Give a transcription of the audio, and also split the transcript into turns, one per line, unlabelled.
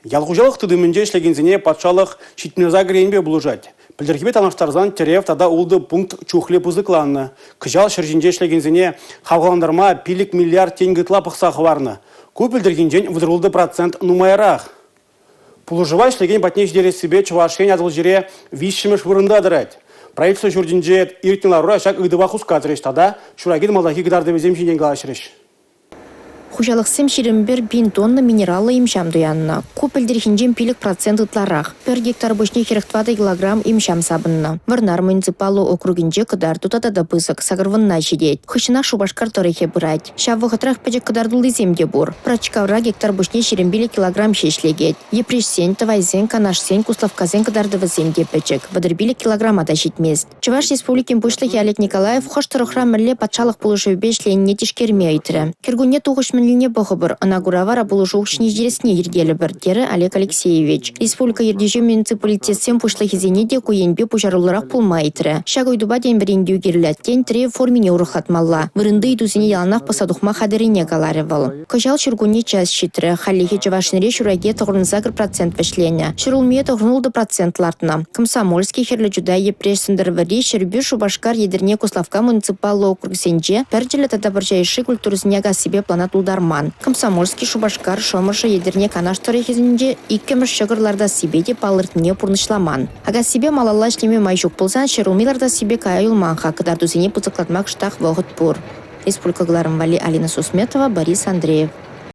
Ял хуҫалӑх тытӑмӗнче ӗҫлекенсене патшалӑх 78 енпе пулӑшать. Пӗлтӗрхипе танлаштарсан тӗрев тата ултӑ пункт чухлӗ пысӑкланнӑ. Кӑҫал ҫӗр ҫинче ӗҫлекенсене хавхалантарма 5 миллиард тенкӗ ытла пӑхса хӑварнӑ. Ку пӗлтӗрхинчен 36 процент нумайрах. Пулӑшӑва ӗҫлекен патне ҫитерессипе Чӑваш Ен Атӑлҫире виҫҫӗмӗш вырӑнта тӑрать. Правительство ҫуртӗнче иртнӗ ларура ҫак ыйтӑва хускатрӗҫ тата ҫуракин малтанхи кӑтартӑвӗсем ҫинчен калаҫрӗҫ.
Хуҫалӑхсем 21 пин тонна минераллӑ им-ҫам туяннӑ. Ку пӗлтӗрхинчен 5% ытларах. Пӗр гектар пуҫне 44 килограмм им-ҫам сапӑннӑ. Вӑрнар муниципаллӑ округӗнче кӑтарту тата та пысӑк, 80 ҫитет. Хыҫҫӑнах Шупашкар тӑрӑхӗ пырать. Ҫав вӑхӑтрах пӗчӗк кӑтартуллисем те пур. Пӑрачкавра гектар пуҫне 25 килограмм ҫеҫ лекет. Йӗпреҫсен, Тӑвайсен, Канашсен, Куславккасен кӑтартӑвӗсем те пӗчӗк, 35 килограма та ҫитмест. Чӑваш Республикин Пуҫлӑхӗ Олег Николаев хӑш тӑрӑхра мӗнле патшалӑх пулӑшӑвӗпе ӗҫленине тишкерме ыйтрӗ. Кӗркунне тухӑҫ мӗнлине пӑхӑпӑр, ӑна кура вара пулӑшу укҫине ҫитерессине йӗркелӗпӗр, терӗ Олег Алексеевич. Республика ертӳҫи муниципалитетсен пуҫлӑхӗсене те ку енпе пуҫаруллӑрах пулма ыйтрӗ. Ҫак ыйтупа тен вӗрентӳ кирлӗ, тен тӗрев формине урӑхлатмалла. Вырӑнти ыйтусене яланах пӑхса тухма хатӗррине каларӗ вӑл. Кӑҫал ҫуркунне час ҫитрӗ. Хальлӗхе Чӑваш Енре ҫуракие 98 процент вӗҫленӗ. Ҫӗрулмие 96 процент лартнӑ. Комсомольски, Хӗрлӗ Чутай, Йӗпреҫ, Сӗнтӗрвӑрри, Ҫӗрпӳ, Шупашкар, Етӗрне, Куславкка муниципаллӑ округсенче пӗрчӗллӗ тата пӑрҫа йышши культурӑсене акассипе плана тултарман. Комсомольски, Шупашкар, Шӑмӑршӑ, Етӗрне, Канаш тӑрӑхӗсенче иккӗмӗш ҫӑкӑр лартассипе те палӑртнине пурнӑҫламан. Акассипе малалла ӗҫлеме май ҫук пулсан ҫӗрулми лартассипе кая юлман-ха, кӑтартусене пысӑклатма кӑштах вӑхӑт пур. Республика кӑларӑм валли Алина Сусметова, Борис Андреев.